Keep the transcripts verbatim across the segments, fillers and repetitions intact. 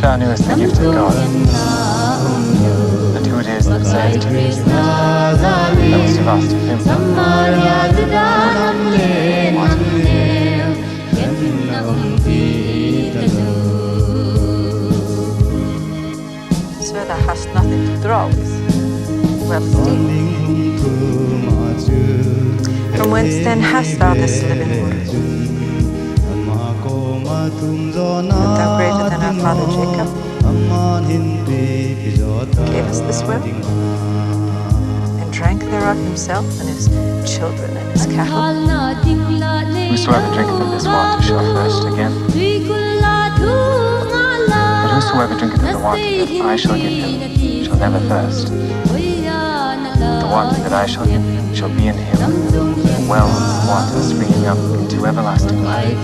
Son who is the gift of God, and who it is that says to me, "Those who asked of him, what?" So thou hast nothing to draw with. Well, Steve, from whence then hast thou this living water? Art thou greater than our father Jacob, who gave us this well, and drank thereof himself and his children and his cattle? Whosoever drinketh of this water shall thirst again. But whosoever drinketh of the water that I shall give him shall never thirst. The water that I shall give him shall be in him a well of water springing up into everlasting life.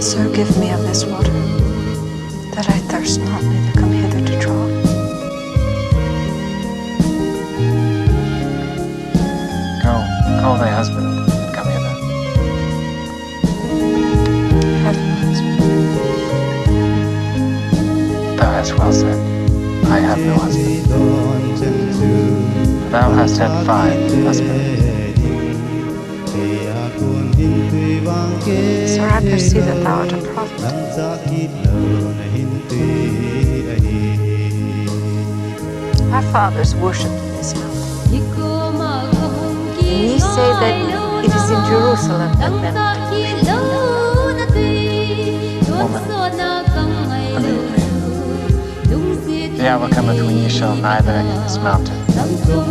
So give me of this water, that I thirst not, neither come hither to draw. Go, call thy husband, and come hither. Have no husband. Thou hast well said, "I have no husband." Thou hast had five husbands. Sir, I perceive that thou art a prophet. Our fathers worshipped in this mountain. And ye say that it is in Jerusalem that men ought to worship. Woman, believe me, the hour cometh when ye shall neither in this mountain,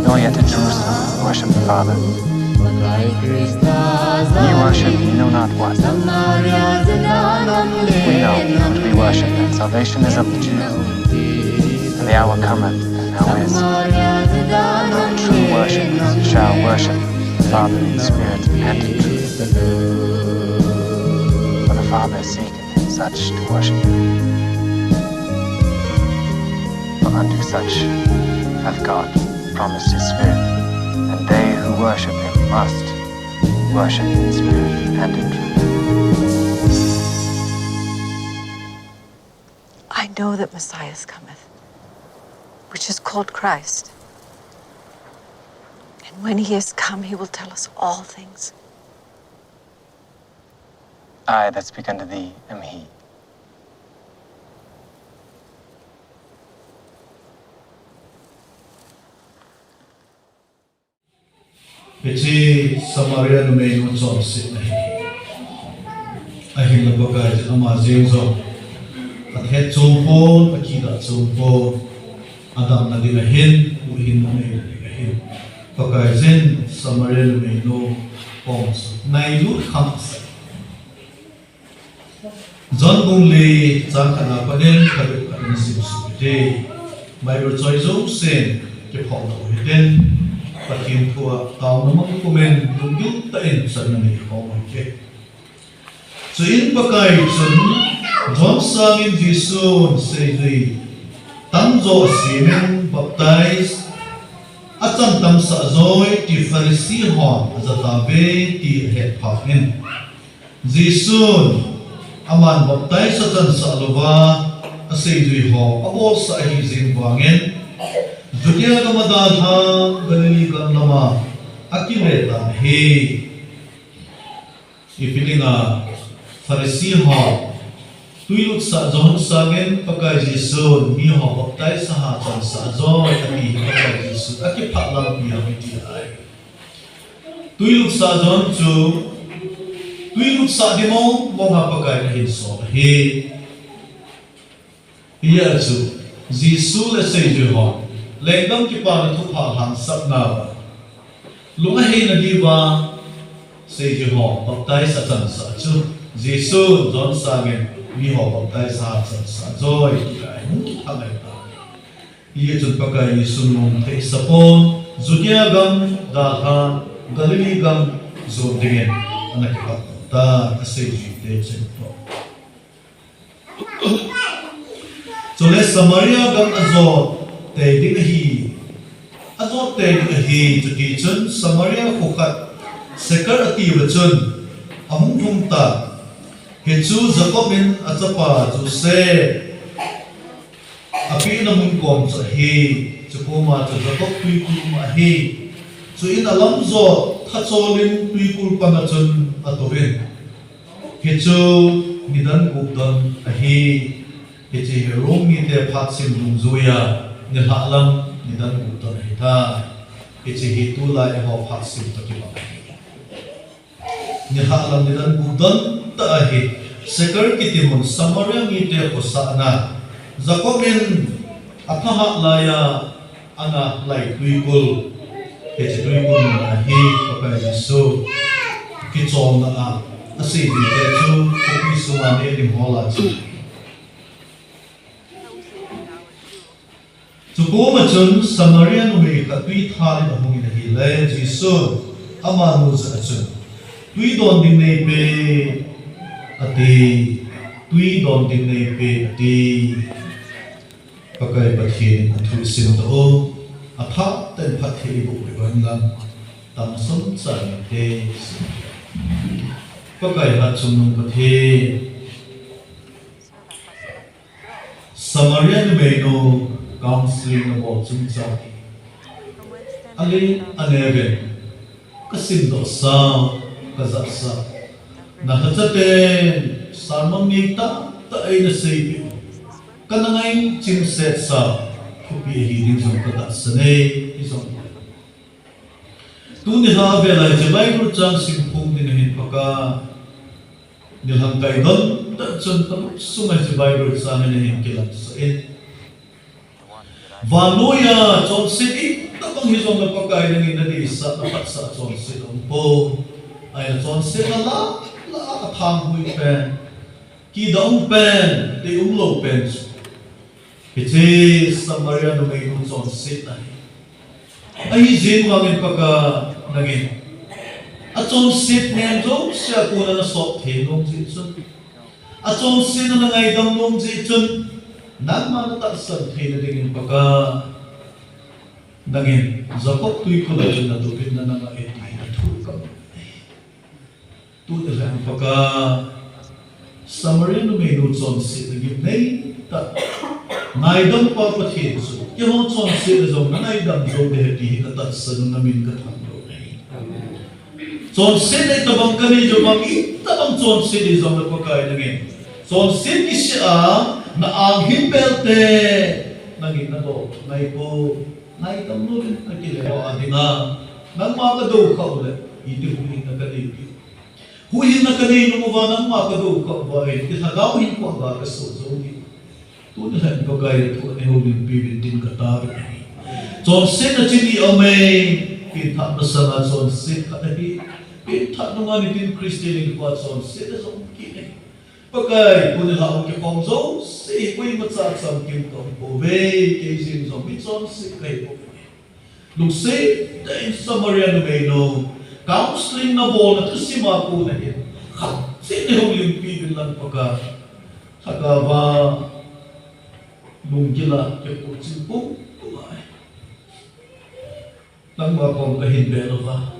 nor yet at Jerusalem, worship the Father. Ye worship ye know not what. We know that we worship, and salvation is of the Jews. And the hour cometh, and now is, when true worshippers shall worship the Father in spirit and in truth. For the Father seeketh such to worship him. For unto such hath God promised his Spirit, and they who worship him must worship in spirit and in truth. I know that Messiah cometh, which is called Christ. And when he is come, he will tell us all things. I that speak unto thee am he. Hiche Samaria numeinu chonsetna hi ahinla Pakai chun ama jeng jong athet chom pon, akidah chom pon, adamna ding ahin, huhhingna neina ding ahin, Pakai chun Samaria numeinu pom chu ngailut kham asah. John bung li chang khatna panin khat le khat ana simsuh hite. Bible choi jousen kiphong lou hiten, Pathen thua taona mang pumin lunggil tah in channa nei khom u hite. Chuin Pakai chun John sangin Jesun seijui tamjo asemin baptize achan tamsah joi ti Pharisee hon ajah tauve ti ahet phat in, Jesun aman baptize achansah louva aseijui ho abolsah ahi jeng vangin, Judea gam adalhan Galilee gam lama akile tan ahi. Ipi dinga Pharisee ho twilutsah John sangin Pakai Jesun miho baptize a chansah joi ati hi Pakai Jesun akipah lampi ham iti ahi. Twilutsah John chu twilutsah ding mong mong a Pakai ahin sol ahi. Hijeh chun Jesu le seijui hon lenggam kipana thupha lhangsapna uva lung aheina diuva seijui ho baptize achansah chu Jesun John sangin miho baptize a chansah joi ti ahi. Hung kithang ahi ta. Hijeh chun Pakai Jesun nung theisa pon, Judea gam dalhan Galilee gam jon dingin ana kipat tan, aseijuite chun toh. Chule Samaria gam ajot tei ding ahi, Ajot tei ding ahi. Chutichun Samaria kho khat Sychar atiuva chun ahung lhung tan, hichu Jacob in achapa Joseph apehna mun kom chu ahi. Chukoma chu Jacob twikul um ahi. Chuin alamjot thachol in twikul panga chun atouvin, hichu nidan gup don ahi. Hiche hi Rom mite phatsim dungjuiya nilhah lam nidan gup don ahitai. Hiche hi tulai eiho phatsim toh kibang ahi. Nilhah lam nidan gup don tah ahi. Sychar kiti mun Samaria mite khosahna, Jacob in athahat laiya ana lai twikul, hiche twikul mun ahi. Pakai Jesu kicholna a, asei ding te chu khopi sunga neh ding ho lah chu. Chukoma chun Samaria numei khat twi thal in ahungin ahile, Jesun amanu jah a chun, twi don ding neipe, ati. Twi don ding neipe, ati. Pakai Pathen in athu isim tao, athah tah in phatthei iboh peh uhen lang, tamsot cha inte. Pakai hatchungnung Pathen, Samaria numeinu counseling nabol chungchang hi alen aneuvin, kasimdoh sau, kajah sau, nalhacha ten sermon ngeitah tah eina seipeh u, kana ngai chimset sau, thupi ahi ding jong katahsan e. Hijongle tuni lha avel a hiche Bible chang simphong ding ahin Pakai, nilhang kaidon tah chun kalungsunga hiche Bible chang hi nahin kilatsah in, vannoiya chonset itobang hijongle Pakai nangin nadeisah, naphatsah chonset aumpoi. Ahile chonsetna lah lah a kathanghui pen, kidah um pen, tei umlou pen chu hiche Samaria numeinu chonsetna ahi. Ahijeng vangin Pakai nangin achonset ngen jousea kona nasop thei nom jeh chun, achonsetna nangaidam nom jeh chun, nangma natahsan theina dingin Pakai nangin Jacob twikul a chun natouvin nanamai e ti hi nathu kamu e. Tuni lhah in Pakai, Samaria numeinu chonsetna gimnei tah ngaidam pa Pathen chu keiho chonsetna jong nangaidam jou ding ahi ti hi katahsan un namin kathangdoh ahi. Chonsetna itobang kanei jou vang, itobang chonset hijongle Pakai nangin chonset kisih a na-ang hinbel te nangin nadol ngaipoi. Ngaidam louvin nakile ho a dinga nangma kadou khah uleh iti huhhingna kaneipeh u. Huhhingna kanei nom uva nangma kadou khah uva, iti lhagao hinkho a kasoh jou ding. Tuni lhah in Pakai, nathu nei houlimpi uvin tin kataovin ahi. Chonsetna chini aume, pengthah masanga chonset khat ahi. Pengthah nunga nitin Christian hinkhoa chonsetna jong um kit ahi. Pakai, tuni lha hung kikhom jouse hi koimacha chamkim kaum pouve, kei jeng jong mi chonset kahipouve. Lungset tah in Samaria numeinu counseling nabolna thusim a kona hin khat cheh nei houlimpi uvin lang Pakai, lhagaova lunggil a kiphuchil pum pum ahi. Nangma kom kahin bel uva,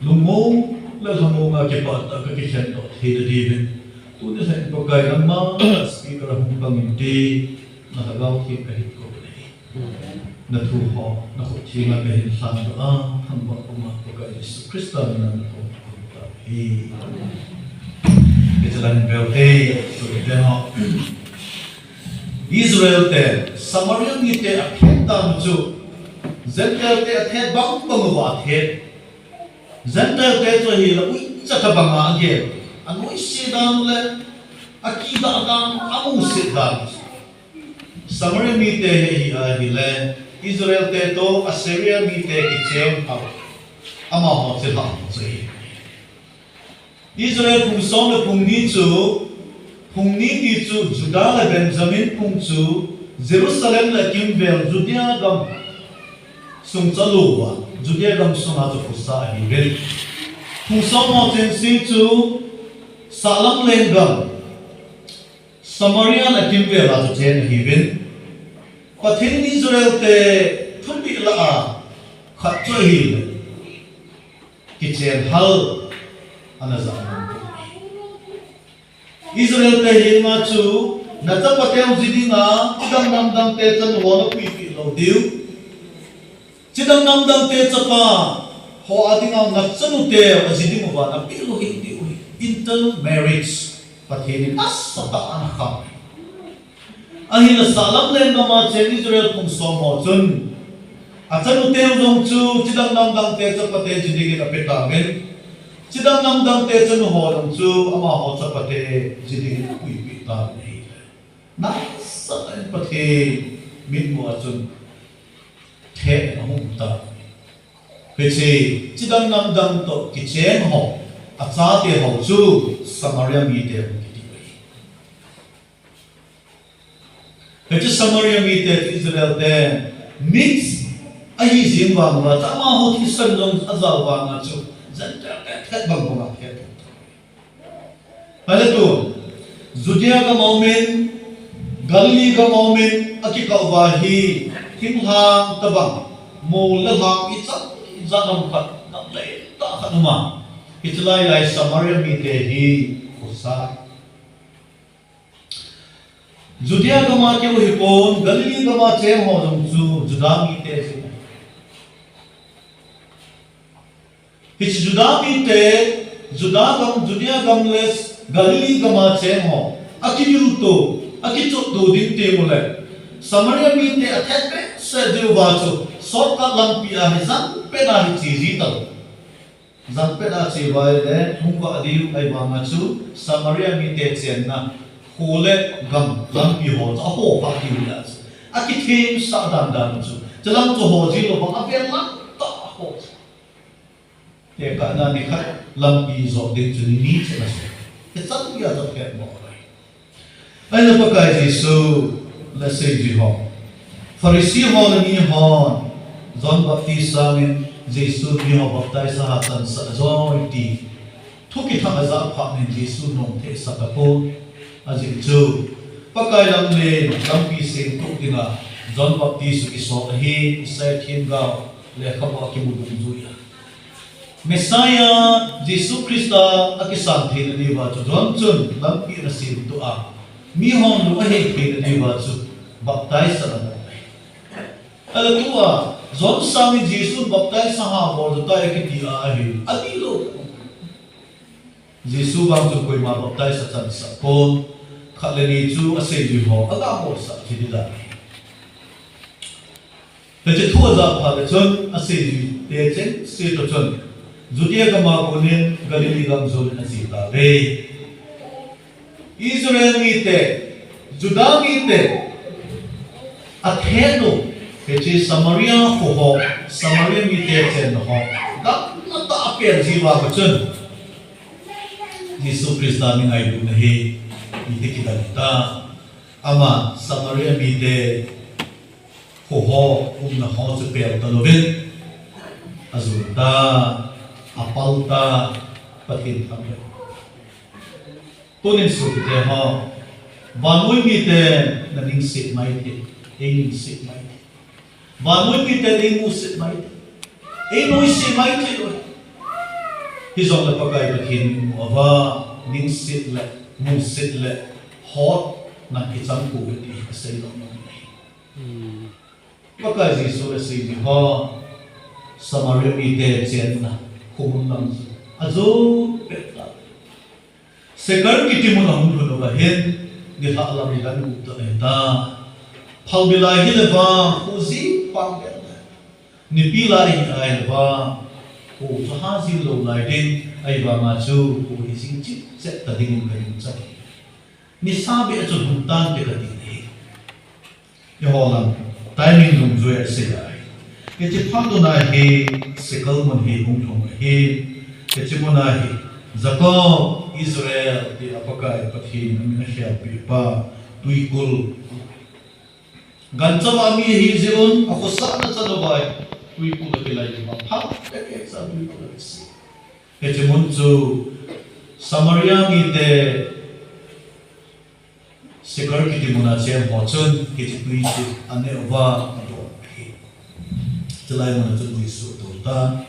lungmong le lhamong a kipah tah a kakikhendoh theina diuvin, tuni lhah in Pakai nangma speaker a hung pang inte, na Lhagao Theng kahin kou e. Nathu ho nakhut thenga kahin lhandoh a, thangvah puma Pakai Jesu Christa mina nathum kahung tao ahi. Hiche lang in veu te, sopite ho. Israel te, Samaria mite athet dan u chu, Gentile te athet bang bang uva athet. Gentile te chu ahile uicha tobanga agel, anoise dan u le akidah dan, amusit dan u. Samaria mite hi ahile, Israel te toh Assyria mite kicheng hou, amaho chilhah hou chu ahi. Israel phung som le phung ni chu, phung ni ti chu Judah le Benjamin phung chu Jerusalem le akimvel Judea gam sung chu alouva, Judea gam sunga chu khosa ahiuvin. Phung som ho chengse chu sahlam lenggam Samaria le akimvel a chu cheng ahiuvin. Pathen in Israel te thupeh lah a Khat chu ahile, kichen hal ana jam. Israel te henga chu, na chapateu ji dinga, chidang namdang te chanu ho na puipeh lou diu. Chidang namdang te chapa ho a dinga na chanuteu aji diuva na peh lou hih diu. Intermarriage, Pathen in asatah a ana khah. Ahinla sahlam lenggam a cheng Israel phung som ho chun, achanuteu jong chu chidang namdang te chapate ji dingin ape tauvin, chidang namdang te chanu ho jong chu amaho chapate ji dingin apuipeh tauvin ahi. Nasatah in Pathen mitmu a chun theh ahung um tai. Hiche, chidang namdang toh kicheng ho, achate ho chu Samaria mite hung kiti ahi. Hiche Samaria mite chu Israel te mix ahi jing vang uva, amaho thisan jong ajao vanga chu Gentile te thet bang banga thet. Ahile tu, Judea gam a umin, Galilee gam a umin, akikah uva hi, thinglhang tobang, mol le lhang ichan, ichan lam khat, gamlei tah khat uma. Hiche lailai Samaria mite hi, khosa. Judea gam a keu hipon, Galilee gam a cheng ho jong chu, Juda mite hi. Hiche Juda mite, Juda gam, Judea gam le Galilee gam a cheng ho, akidilto, akichotto ding teng ule, Samaria mite athet behseh diuva chu, shortcut lampi a hi jangpet a hi che ji talou. Jangpet a che uva ahile, hung vah diu ahivanga chu, Samaria mite chenna, kho le gam lampi ho chu, aho vah diu ahile chu. Akithemsah dan dan chu, chulang chu ho ji lou vang, avel lang tah a ho. Tekahna nikhat lampi jot ding chu ni ni chen ahi. Ichan geiya jot het mo ahi. Ahile Pakai Jesu le aseiji ho, Pharisee ho le mi hon John Baptist sangin Jesu miho baptize a chansah joi ti thu kithang aja phat in Jesu nom thei sah tapon, ajeh chu Pakai lam le lampi sengtoh dinga John Baptist chu kisol ahi, Isaiah themgao lekhabu a kimu dungjui a. Messiah Jesu Christa akisan theina diuva chu John chun lampi ana semtoh a, mihon lung ahei theina diuva chu baptize ana bol ahi. Ahile tua John sangin Jesu baptize a ha bol tai akiti a ahi, adih lou. Jesu vang chun koima baptize achansah pon, khat le ni chu aseiji ho aga bolsah kit ding ahi. Hiche thu aja phat le chun, aseiji te chengse toh chun, Judea gam a konin Galilee gam jon in ache tauve. Israel mite, Juda mite, athet u, hiche Samaria kho ho, Samaria mite chenna ho, gamla tah a apel ji uva chun, Jesu Christa mi ngailutna hi, iti kidang ta. Ama Samaria mite kho ho umna ho chu pel talouvin, ajon ta, apal ta, Pathen thangvah. Tunin sopite ho, vannoi mite naningset mai thei, einingset mai thei. Vannoi mite neimusit mai thei, einuisat mai thei lou. Hijongle Pakai Pathen in mu uva, ningset le, musit le, hot, nang kichang pouve ti asei lou nom ahi. Pakai Jesu aseiji ho, Samaria mite chenna, khomun lam chu, ajo pet ta. Sychar kiti mun ahung lhun uva hin, nilhah lam hi dan gup toh ahi ta. Phalbi lai hile vang, kho jing pang beh le. Nipi lai hi ahile vang, kho chu ha jing lou lai ding, ahivanga chu, kho hi jing chipchet ta dingin ka gingcha. Nisa beh a chu lhung tante kati ahi. Eiho lam, timing dungjui a asei ahi. Hiche phat duna hi, Sychar mun hi hung lhung ahi. Hiche muna hi, Jacob, Israel, tia Pakai Pathen in amin akhelpeh pa, twikul. Gancha a mi ahi jeh un, akhosahna chan uva, twikul akilai uva, phat beh beh cha twikul akisih. Hiche mun chu, Samaria mite, Sychar kiti muna cheng ho chun, hiche twi chu aneh uva, adon ahi. Chulai muna chun Jesu ta.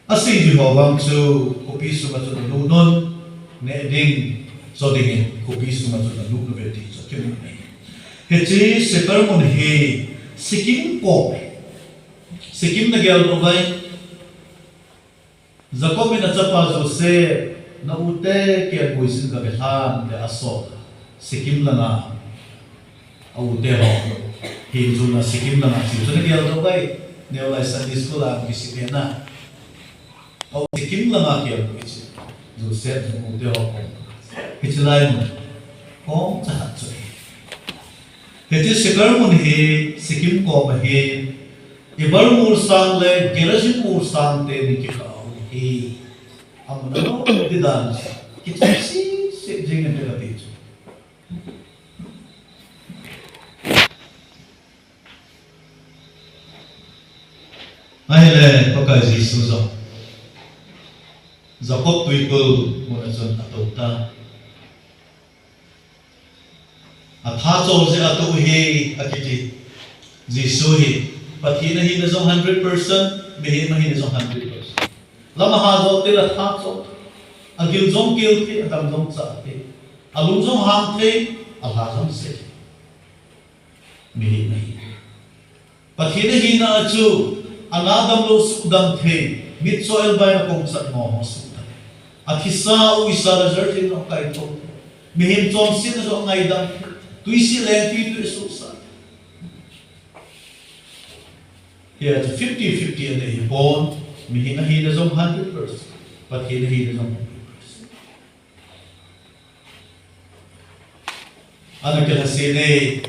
Asei ji ho vang chu khopi sunga chu nalut un, neh ding, cho dingin khopi sunga chu nalut uve ti chu kimu ahi. Hiche Sychar mun hi Shechem kom, Shechem nagel doh uvem? Jacob in achapa Joseph, na u te kelngoi jin gave lhan le asol Shechem langa, a u te ho hin jun a Shechem langa chu chu nagel doh uvem? Neo lai Sunday school a kisei na. A u Shechem langa kelngoi jin, Joseph jong u te ho kom. Hiche lai mun kom cha khat chu. Hiche Sychar mun hi Shechem kom ahi. Eber mol sang le Gerizim mol sang teni kikah u ahi. Amun alom ti dan kichai sese jing inte kati chu. Ahile Pakai Jesu jong Jacob twikul mun a chun atou ta. Atha chol jeh a atou ahi akiti. Jesu hi Pathen ahina jong hundred percent, mihem ahina jong hundred percent. Lam aha jong til atha chol. Agil jong gil thei, adam jong cha thei. Alung jong hang thei, alha jong se thei. Mihem ahi. Pathen ahina chu, ana damlou suhdam thei, mitcho elbai a kong chat mo ho suhdam. Athisa u Isa Lazar jeng a kaithou. Mihem chonsetna jong angaidam. Tuiset lengpitwi asuhsah. Hia chu fifty fifty anei hipon, mihem ahina jong hundred percent, Pathen ahina jong hundred percent. Ana kilhaset e,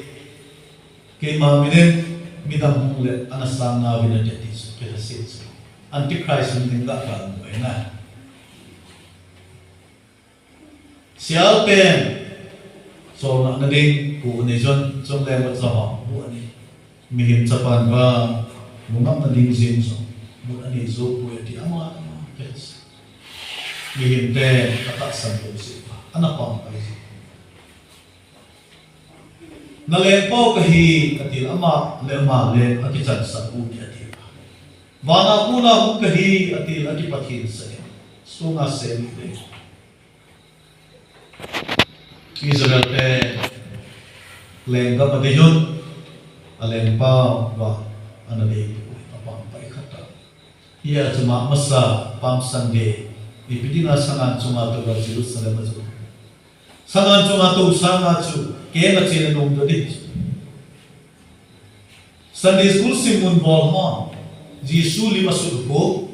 keima minin midang hung le ana sang nauvin ati ti chu kilhaset chu. Antichrist hung ding ga kamu ahi na. Sial pen, cholna na ding, pu ni jon, chungle ma cha ho, pu ani. Mihem chapan va, mu ngam na ding jing jong, mu ani jo pu ati ama, ama, yes. Mihem te, atahsan lou jeh, ana pang pai jeh. Na lengpa u kahi, ati le ama, le ama le, akichansah u ti ati. Vana kona hung kahi, ati le akipathen sah e. Sunga semi le. Israel te lenggam adei un, alengpa uva ana dei poi, apang pai khat a. Hia chu ama masa Palm Sunday, ipi dinga sangan chunga touva Jerusalem a chu. Sangan chunga tou sanga chu, keng a chen a nom ta ding. Sunday school sim mun bol ho, Jesu lim asut khu,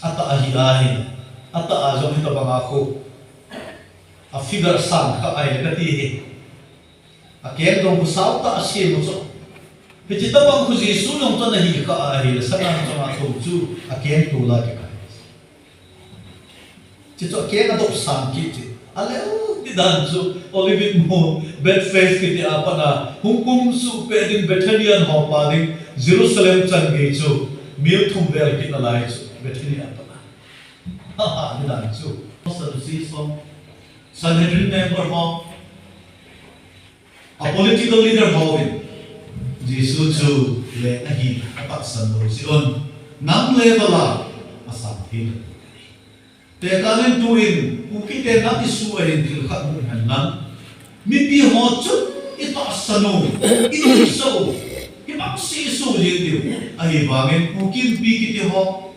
atah ahi ahi, atah a jong hitabang a khu, a figure sang kha ahi le kati hi. Akeng dong khu sao tah a sem u chu. Hiche tabang khu Jesu jong chu ana hi kha ahi le, sangan chunga tou chu, akeng tol a kikah. Chuchu akeng adop sang kit chu. Aleh, ti dan chu, Olivet mol, Bethphage kiti a pat a, hung kum suh peh ding Bethany a ho pa ding, Jerusalem chan gei chu, mil thum vel kit nalai chu, Bethany a pat a. Ha, ha, ti dan chu. Sadducee ho, Sanhedrin member ho, a political leader hovin Jesu chu leng ahi atahsan lou jeh un, nam le val a asang thei lou. Tekah in tuin Kuki te nam issue ahin thil khat mu hen lang, mipi ho chun itahsan u, inuisat u, ibang seh issue jeng diu. Ahivangin Kuki Inpi kiti ho,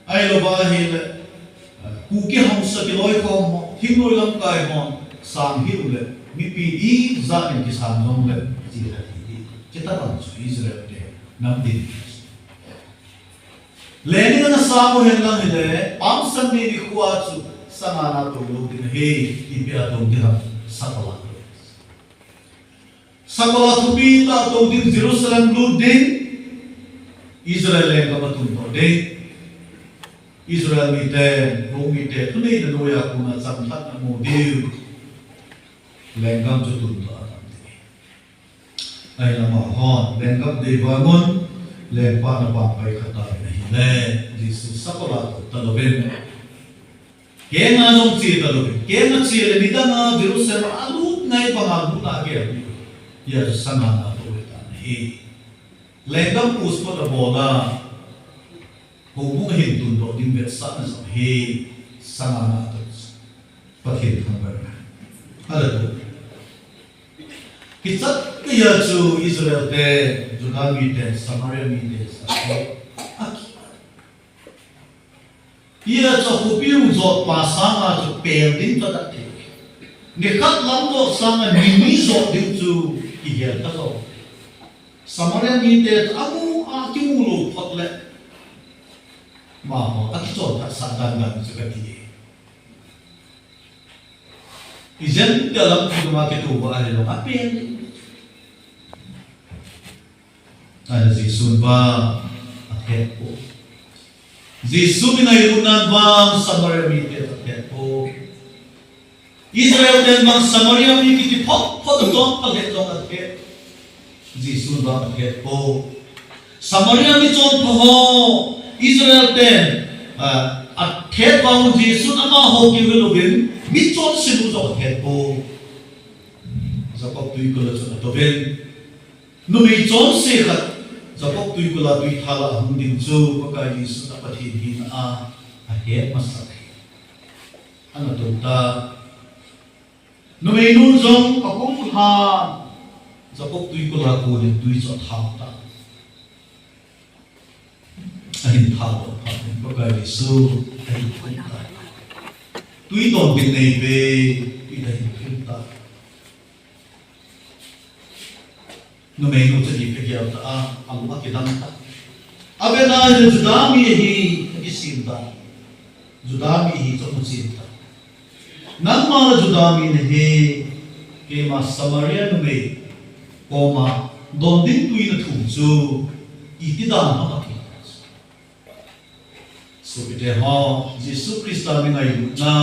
ahilouva ahile, Kuki hausa kiloikhom ho, thingnoi lamkai ho, sang hih u le, mipi ijat in kisang jong le, chi le hi, hitabang chu Israel te nam din. Lenin ana sang u hen lang hile, Palm Sunday nikho a chu, sangan a tou lou ding ahi, ipi a tou ding ham, sakol a. Sakol a thupi tah a tou ding, Jerusalem lut ding, Israel lenggam a tun doh ding, Israel mite, Rome mite, thuneina noiya kona chamlhatna mu diu, lenggam chu tun doh a tam ding. Ahin amahon, lenggam dei vang un, lengpa ana pang pai kha tauvin ahile, Jesu sakol a tou talouvin. Keng a jong che talouvin, keng a che le nidang a Jerusalem a lut ngai banga lut na gel. Hia chu sangan a tou le tan ahi. Lenggam puspot abol a. Houbung ahin tundoh ding vetsahna jong hi sanga na atoh. Pathen thangvah in. Hallelujah. Kichat keiya chu Israel te, Judah mite, Samaria mite, sa te. Hia chu khopi u jotpa sanga chu pel ding chu adat thei. Nikhat lam jot sanga ni ni jot ding chu kihel ta jo. Samaria mite chu amu a kimu lou phot le. Amaho akichon phatsah dan dan chu kati e. Ijen tia lampi dunga kituh va ahilou a pel ding. Ahile Jesun vang athet poi. Jesu min a ngailutnan vang Samaria mite athet poi. Israel ten vang Samaria mi kiti phot phot a chonpha le jong athet. Jesun vang athet poi. Samaria mi chonpha ho Israel ten, ah, athet vang Jesun amaho kivil uvin mi chonse nu jong athet poi. Jacob twikul a chun atouvin. Numei chonse khat Jacob twikul a twithal a ahung ding chu Pakai Jesun a Pathen hina a ahet masa ahi. Ana tou ta. Numei nun jong akum lhan Jacob twikul a konin twi chu athang ta. Ahin thang doh phat in Pakai Jesu ahin thum ta. Twi don ding nei ve, twi ahin thum ta. Numei nu chu hi phe gel ta a, alung akidang ta. Avet a le Judah mi ahi, akisim ta. Judah mi ahi chu amu chen ta. Nangma la Judah mi nahi, keima Samaria numei koma don ding twi nathum chu iti dan ham ati. Sopite ho, Jesu Christa min a ngailutna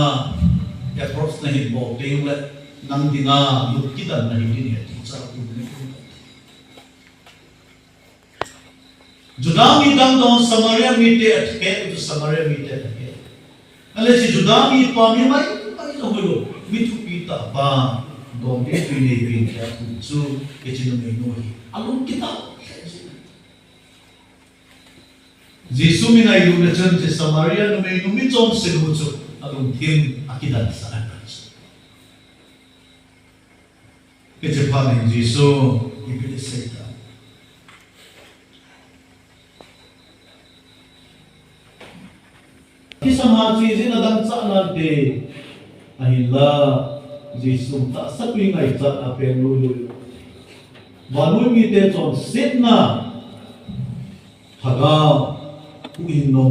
approach nahin bol teng le, nang dinga lut kidan nahi ding ahi ti chu aum in. Judah mi dang don Samaria mite athet, chu Samaria mite athet. Ahile hiche Judah mipa mi maimai jong hoilou, mi thupi tah pa, don ding twi neipin tia athum chu, hiche numei nu hi alung kitah lheh jeh. Jesu min a ngailutna chun hiche Samaria numei nu mi chonse nu chu alungthim akidan sah ahi. Hiche phat in Jesu ipi asei tam? Kisam ha chu ijeh inem dangchah nante, ahinla Jesu tahsa twi ngaichat a peng lui lui. Vannoi mite chonsetna, Lhagao huhhingna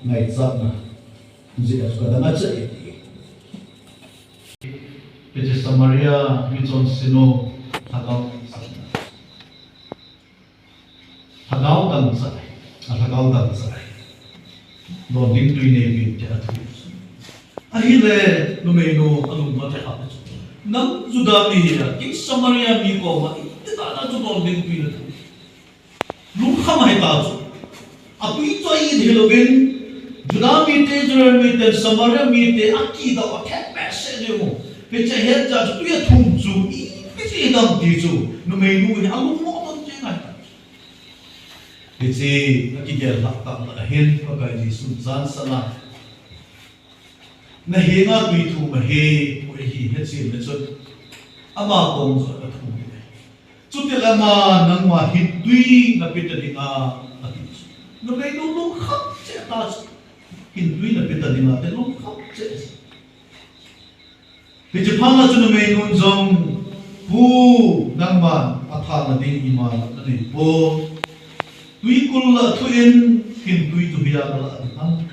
ngaichatna jeh a chu kadang ahi ati. Hiche Samaria mi chonse nu Lhagao ngaichatna. Lhagao dangchah, alhagao dangchah. Don ding twi neipin tia athum. Ahile, numeinu alung va thakhat chu, nang Judah mi hia, kei Samaria mi koma iti dan a chu don ding twi nathum? Lungkham ahi ta chu. Atwi chu ahin hilouvin, Judah mite, Israel mite, Samaria mite akidah u athet behseh jeng u. Hiche het jeh a chu twi athum chu ipi jeh ham ti chu numeinu hi alungmoh don jeng ahi ta. Hiche akigel lhah tah tah ahin Pakai Jesun chang sah a, nahenga twi thum ahi, koi ahi, hechen le chun ama kom jong athum in ahi. Chutile ama, nangma hin twi nape ta dinga, ati chu. Numeinu lungkham cheh ta chu. Hin twi nape ta dinga ti lungkham cheh. Hiche phat a chu numeinun jong, Pu, nangman athana ding ima la nanei poi. Twikul la thu in, hin twi chu hoiya nalah ding ham?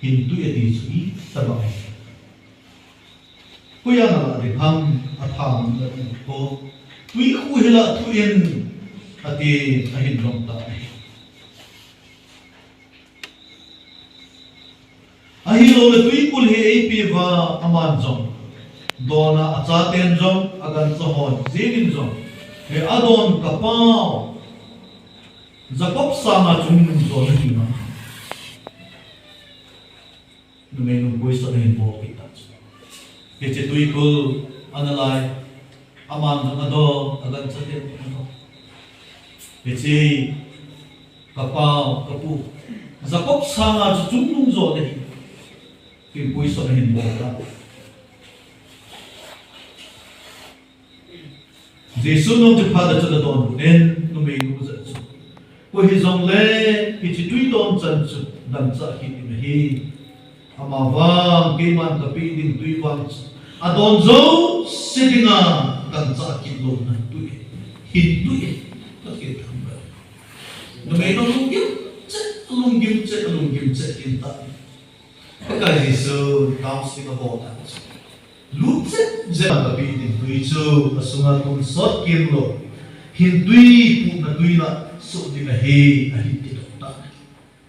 Hin twi ati chu itobang ahi. Hoiya nalah ding ham, athana nanei poi. Twikhu hi la thu in, ati, ahin dong tan ahi. Ahilouleh twikul hi eipe uva aman jong, dona achaten jong, agancha hon jengin jong, he adon kapau Jacob sanga chun jona hi ma. Numeinun question ahin bol kit ta chu. Hiche twikul ana lai, aman jong adon, aganchaten jong adon. Hiche Ka pa, ka pu, Jacob sanga chu chungnung jo nahi. Kin pui so nahin mo ta. Jesu nung chu phat a chu adonbut in, numeinu jat chu, koi hijongle hiche tui don chan chu dangchah kit ding ahi. Amavang keiman kapeh ding tui vang chu adon jouse dinga dangchah kit louna tui, hin tui, Pathen thangvah. Numeinu lunggim cheh, lunggim cheh, lunggim cheh in ta. Pakai Jesu thanksgiving abol a chu, lut cheh cheh a kapeh ding tui chu asunga tonsot kemlou hin tui, putna tui la soh ding ahi, ahin tidoh ta.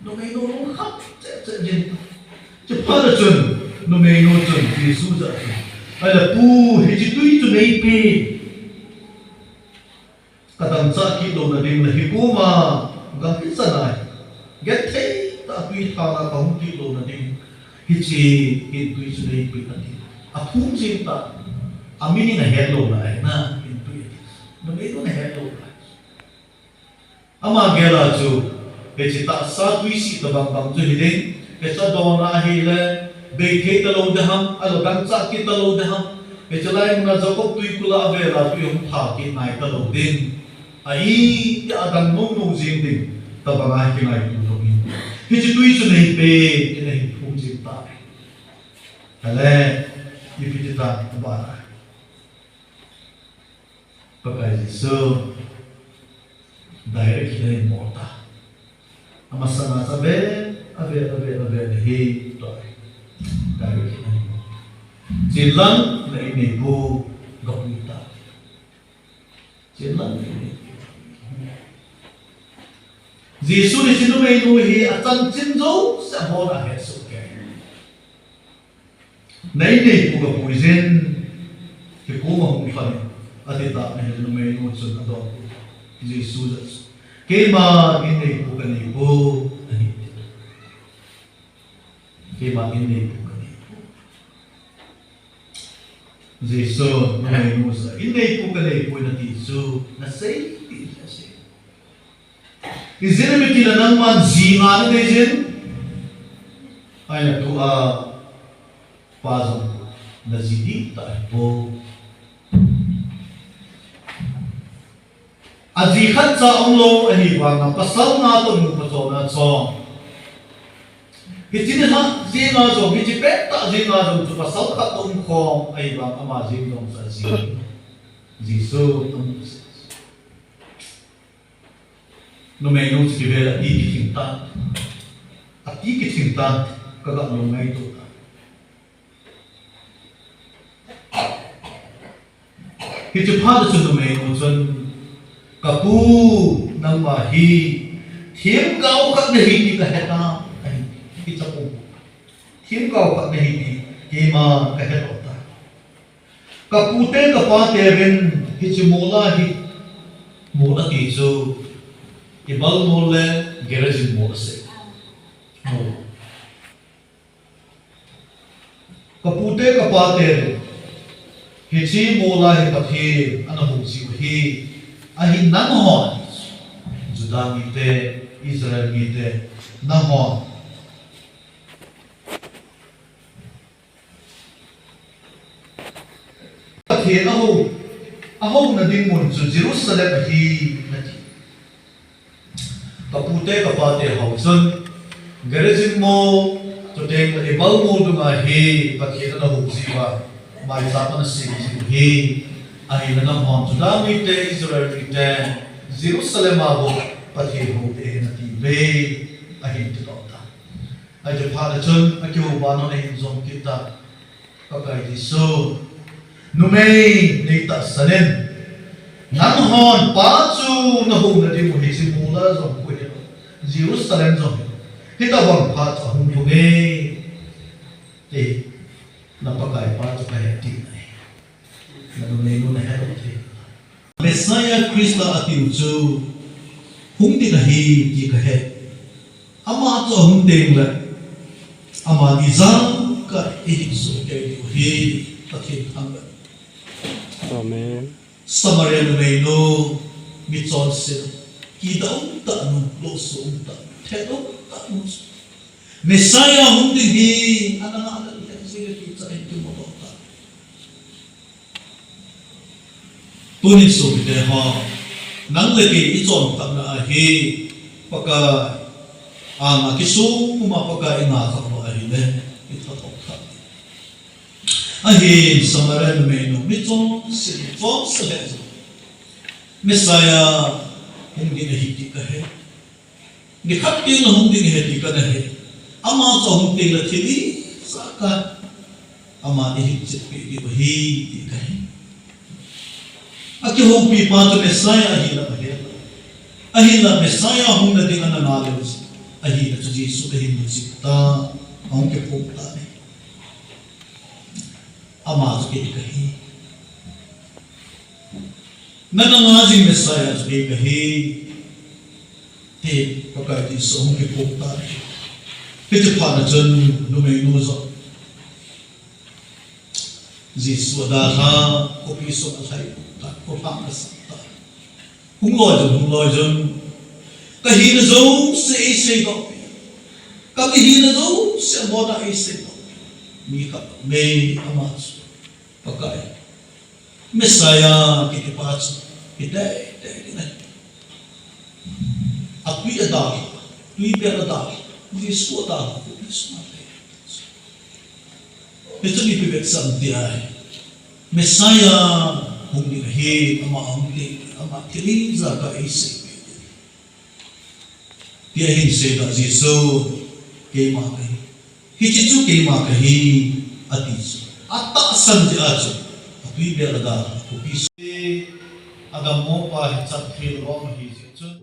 Numeinu lungkham cheh cheh jeng ta. Chuphat a chun numeinu chun Jesu jah a chun, ahile pu, hiche tui chu neipe. Kadangchah kit louna ding le hikoma gam hichan a genthei tah a tui thang a kahung kit louna ding hiche hin tui chu neipe, ati. Aphum jeng ta. Amin in ahet lou lai na, hin tui ati. Numei nun ahet lou lai. Ama gel a chu, hiche tahsa tui sih tobang bang chu hiding, hiche dona ahile, bei thei talou ding ham, ahilou dangchah kit talou ding ham. Hiche lai muna Jacob tuikul a avel a tui hung tha kit nai talou ding. A, itia adang mong mong jing ding tobang a kingaito lou in, hiche tui chu neipe, tin ahin phum jing ta. Ahile, ipi ti ta, abana. Pakai Jesu direct hi ahin bol ta. Amasanga chu avel, avel, avel, avel hi tua. Direct hi ahin bol. Chenlang na inneipu gapui ta. Chenlang na inneipu. Jesu in hiche numeinu hi achanchin jouse abon a ahet soh kei. Na inneipu gapui jin, hikoma hung lhon in, ati tah ahile numeinu chun adonbut. Jesu jah chu, keima inneipu kaneipo, ahi. Keima inneipu kaneipo. Jesu numeinu chu inneipu kaneipo nati chu nasei ti asei. Ijeh inem itile nangman ji nga nadei jin, ahile tua pa jong naji ding tah ahipoi. Aji khatcha umlou ahivanga pasal nga toh nu pachonna chom. Hiche nilhah jenga jong, hiche pettah jenga jong chu pasal khat toh umkhom ahivang ama jeng jong chu aji. Jesu amu. Numeinu chu kivel a ati kithing tan. Ati kithing tan, kaga lungngaito tan. Hiche phat a chun numeinu chun, kapu, nangma hi themgao khat nahi ti kahe tan, ahi. Hiche pu, themgao khat nahi ti keima kahe lou tan. Kapute kapate vin hiche mol a hi, mol ati chu, Ebal mol le Gerizim mol asei. Mol. Kapute kapate vin hiche mol a hi Pathen ana hou jiu ahi, ahin nanghon, Juda mite, Israel mite, nanghon Pathen ahou, ahouna ding mun chu Jerusalem ahi nati. Kapute kapate ho chun, Gerizim mol, chuteng le Ebal mol dunga hi Pathen ana hou jiuva, maicham ana sem jiu ahi, ahinla nanghon Juda mite, Israel mite, Jerusalem a bou Pathen hou te ahi nati uve, ahin tidoh tan. Hiche phat a chun, akihou vang un ahin jom kit tan. Pakai Jesu, numei nei tahsan in, nanghon pa chu nahouna diu hiche mol a jong koi hilou, Jerusalem jong hilou, hitobang phat chu ahung lhung e, ti, na Pakai pa chu kahe ti nai. Na numei nu nahe lou thei. Messiah Christa atiu chu hung ding ahi ti kahe. Ama chu ahung teng le, amani jangkah ihin soh kei diu ahi, Pathen thangvah. Amen. Samaria numei nu, michonse, kidou tah nu, lou so um tah, thei lou tah nu. Messiah hung ding hi, ana nga ana leh jing le kicha in kimu lou tah. Tunin sopite ho, nang le kei i chonphatna ahi, Pakai anga kisung puma Pakai i nga kha lou ahile, i tha thou kha. Ahin Samaria numeinu, mi chonse, chonse le jong Messiah hung ding ahi ti kahe. Nikhat teng le hung ding ahi ti kana he. Ama chu ahung teng le thil ijat a ama eihin chetpeh diu ahi ti kahe. Akihoupi pa chu Messiah ahi lam ahe. Ahinla Messiah hung na ding ana nga leu chu, ahinla chu Jesu ahin mu cheh ta, ahung kiphong ta ahi. Ama chu kei kahi. Nana nga jing Messiah chu kei kahi, ti Pakai Jesu ahung kiphong ta ahi. Hiche phat na chun numeinu jong Jesu adalha, khopi sung alhai ta, kholhang asah ta. Hung loi jun, hung loi jun. Kahina jouse eiseidoh peh. Ka kihina jouse abona eiseidoh peh. Mi khat mei ama chu, Pakai, Messiah kiti pa chu, kiti, kiti, kiti. Atui adalha, tuibel adalha, Jesu adalha, Jesu adalha. Hichu ipi vetsah ham ti ahi. Messiah hung ding ahi, ama hung ding, ama thil ijat a eisei. Ti ahin seidoh Jesu, keima kahi. Hiche chu keima kahi, ati chu. Atahsan jeh a chu, atui bel adalha, khopi sung. Adammo pa hi chan thil lom ahi jeh chun.